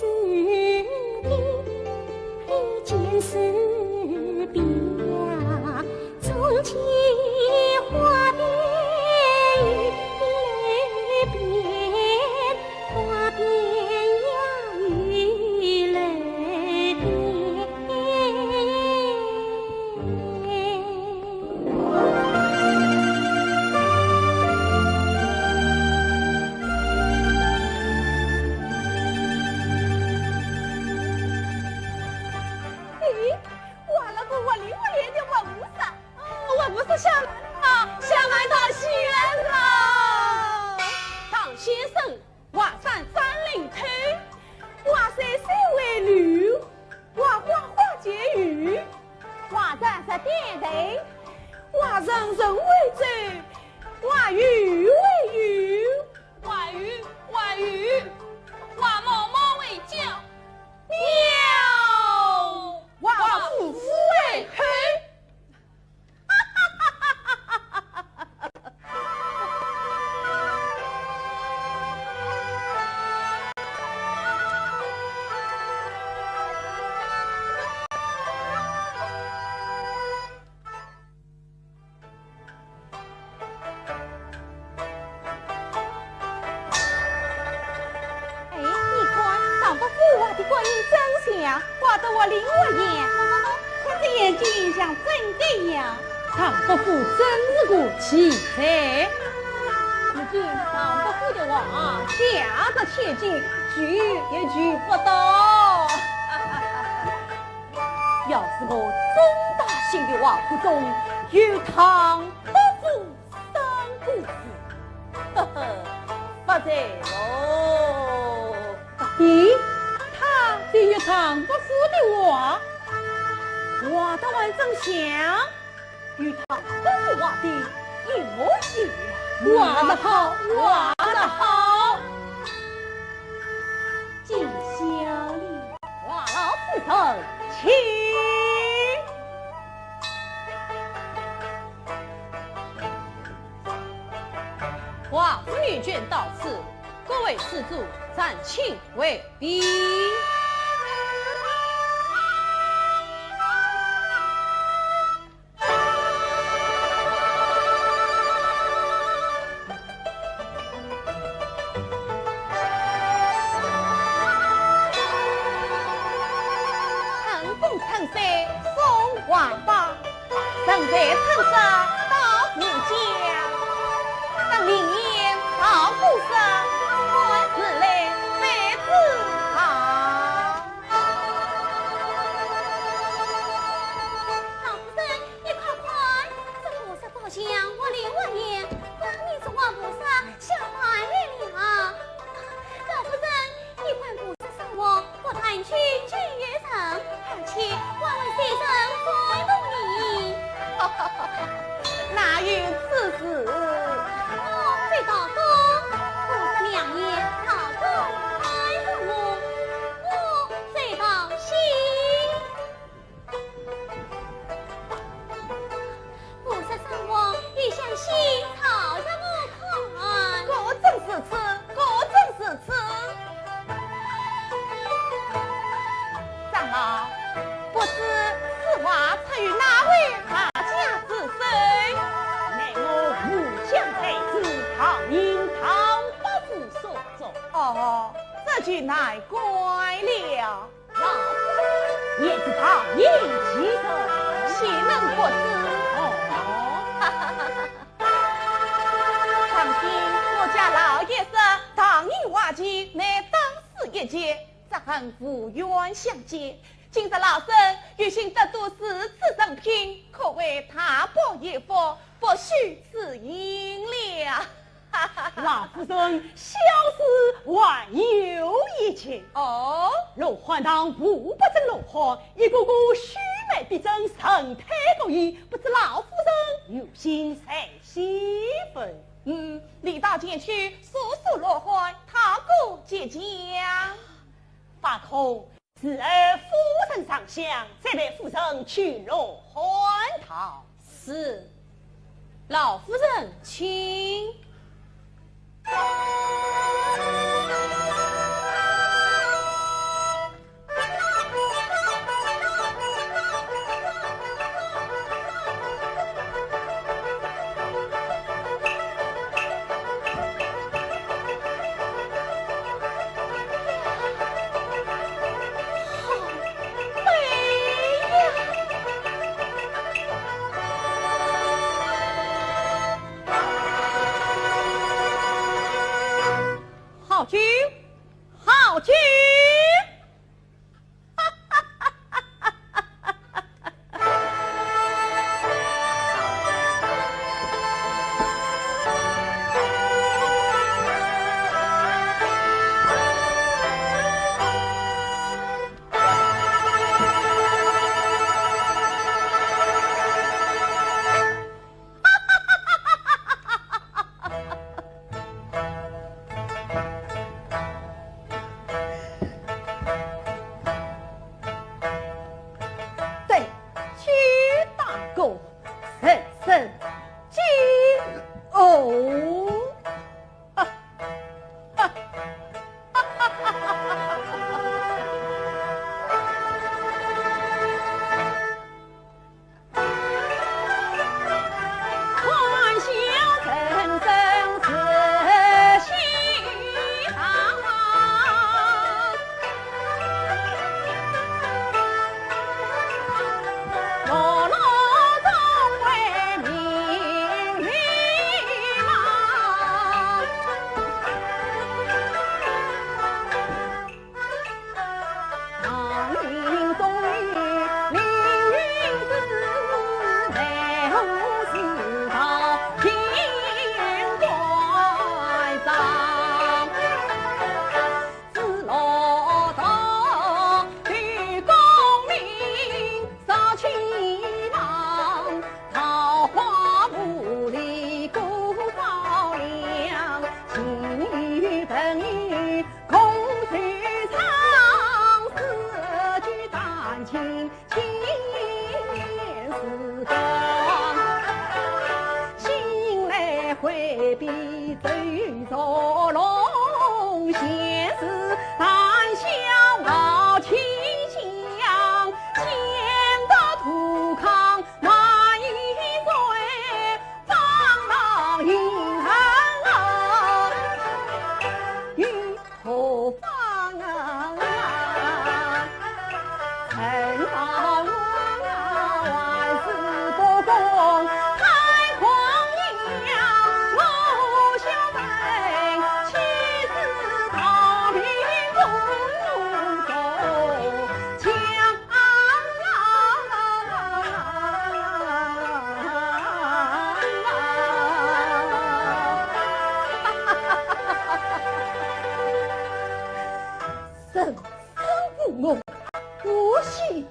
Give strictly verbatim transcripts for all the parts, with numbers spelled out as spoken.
咦，我那个活灵活现的活菩萨，活菩萨下凡了，下凡大喜了。唐先生， 华山三灵偷，华山三位女，华花花解语，华山十点头，华人人为尊，华语为语，华语为语，华毛毛为教，喵，华夫妇为后。 哎，你看，唐伯虎画的观音真像，画得活灵活现。看这眼睛像真的呀。唐伯虎真是个奇才。如今唐伯虎的画，价值千金，求也求不到。要是我真大兴的画库中有唐伯虎 三个字，呵呵，发财喽！咦，他真有唐伯虎的画，画得还真像，与唐伯虎画的一模一样。画得好，画得好！ 见笑了。华老夫人，请。华府女眷到此，各位施主，暂请回避。 春风春水送还巴，人在春色到人间。当明年到古时，看时来未知好。 老夫人，你快看，这菩萨倒像活灵活现，分明是活菩萨下凡来了。老夫人，一观菩萨生活，不但清净悦人，而且还为世人开悟呢。哪有此事？我在道中，菩萨两眼道中开悟，我在道心。 菩萨生活，你向西朝着我看。果真如此，果真如此。长老，不知此话出于哪位大家之手？乃我吴将太子唐寅唐伯虎所作。哦，这就难怪了。 老夫人，也是唐寅其人，岂能不知？哦。方卿，我家老爷说，唐寅画技乃当世一绝，只恨无缘相见。今日老身有幸得读如此珍品，可谓大饱眼福，不虚此行了。 老夫人，小事还有一件。哦？罗汉堂五百尊罗汉，一个个须眉毕正，神态各异，不知老夫人有心在先否？嗯，你到前去数数罗汉，讨个吉祥。法空， 伺候夫人上香，再陪夫人去罗汉堂。是，老夫人请。人生父母，不喜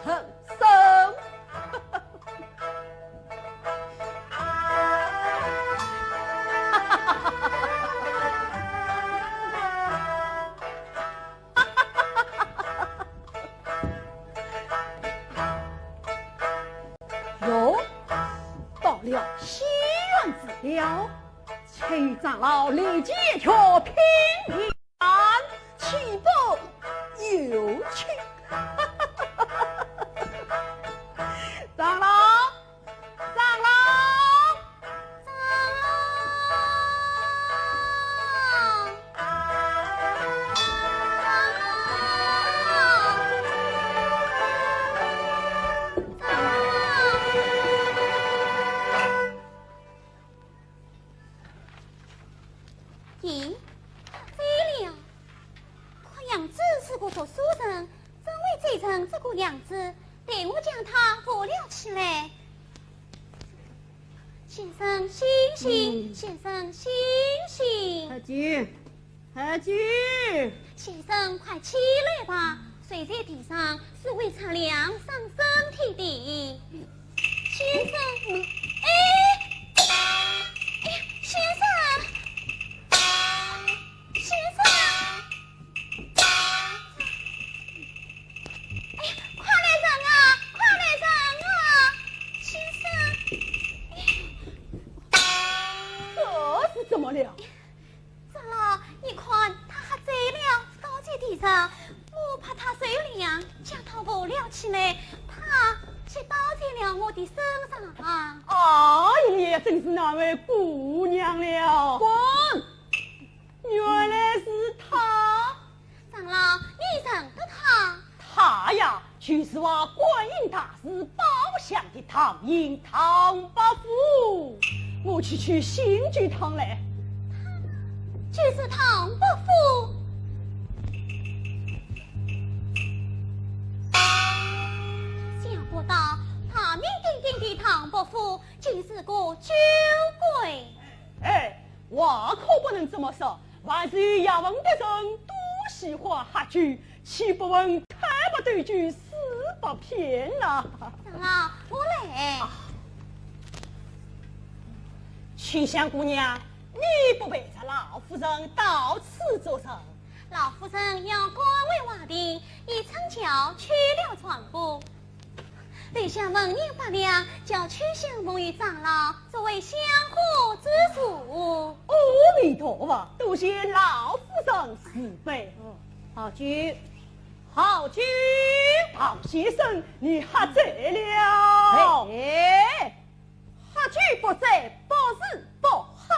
人生。哟，到了西园子了，请长老立即去品评，岂不有趣？长老，长老，长老。咦，对了，看样子是个读书人，怎会醉成这个样子？待我将他扶了起来。先生，醒醒，嗯。先生，醒醒。阿金， 阿金。先生，快起来吧，睡在地上是会着凉，伤身体的。先生，哎，哎呀，先生，先生，哎呀，快来人啊，快来人啊，先生，哎。这是怎么了？ 长老，你看，他喝醉了，倒在地上，我怕他受凉，将他扶了起来，他却倒在了我的身上。哎呀，真是难为姑娘了。滚！原来是他。长老，你认得他？他呀， 就是画观音大士宝相的唐寅唐伯虎，我去取新酒汤来。就是唐伯虎。想不到大名鼎鼎的唐伯虎，竟是个酒鬼。哎， 话可不能这么说，凡是有学问的人都喜欢喝酒，岂不闻开不斗酒誓不偏呐？长老，我来。啊，清香姑娘，你不陪着老夫人到此作甚？老夫人要赶回华亭，已撑轿去了船夫。 留下门银八两，叫秋香奉与长老作为香火之物。阿弥陀佛，多谢老夫人慈悲。嗯，好酒，好酒。唐先生，你喝醉了。哎，喝酒不醉，不是不喝。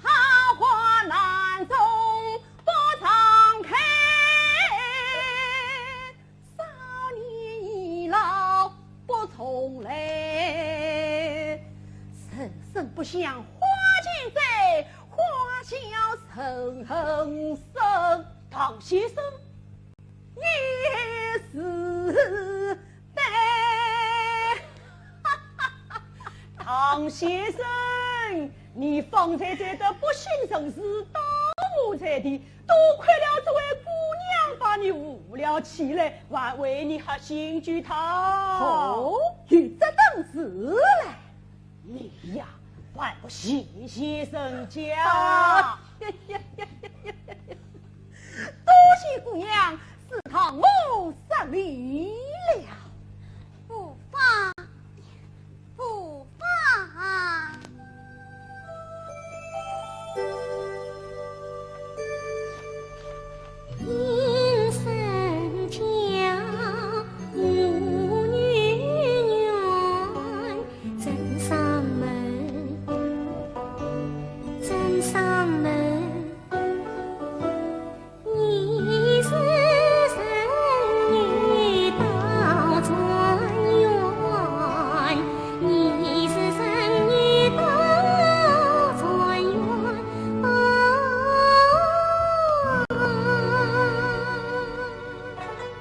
好花难终不常开， 少年易老不重来。人生不相花间醉，花小人生。唐先生，先生，你方才这个不省人事、盗墓贼的，多亏了这位姑娘把你扶了起来，还为你喝醒酒汤。哦，有这等事嘞？你呀，还不谢谢人家？哎呀呀呀呀呀呀呀！多谢姑娘，是堂我失礼了。无妨，无妨。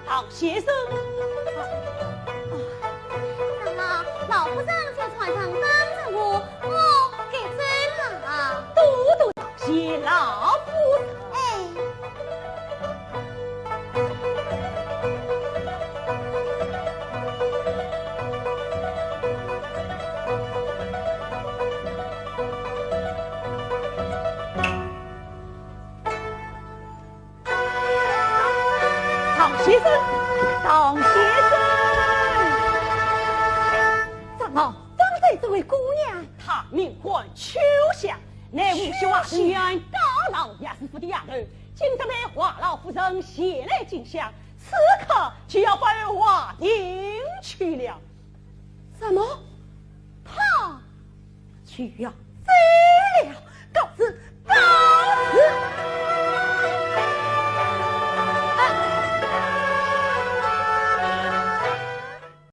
唐先生。啊，啊，老夫人在船上等着我，我该走了。多多谢老夫人。哎。 唐先生，唐先生。怎么，方才这位姑娘？她名唤秋香，乃无锡华林县高老爷师傅的丫头，今日被华老夫人前来进香，此刻就要返华亭去了。什么？她？去呀，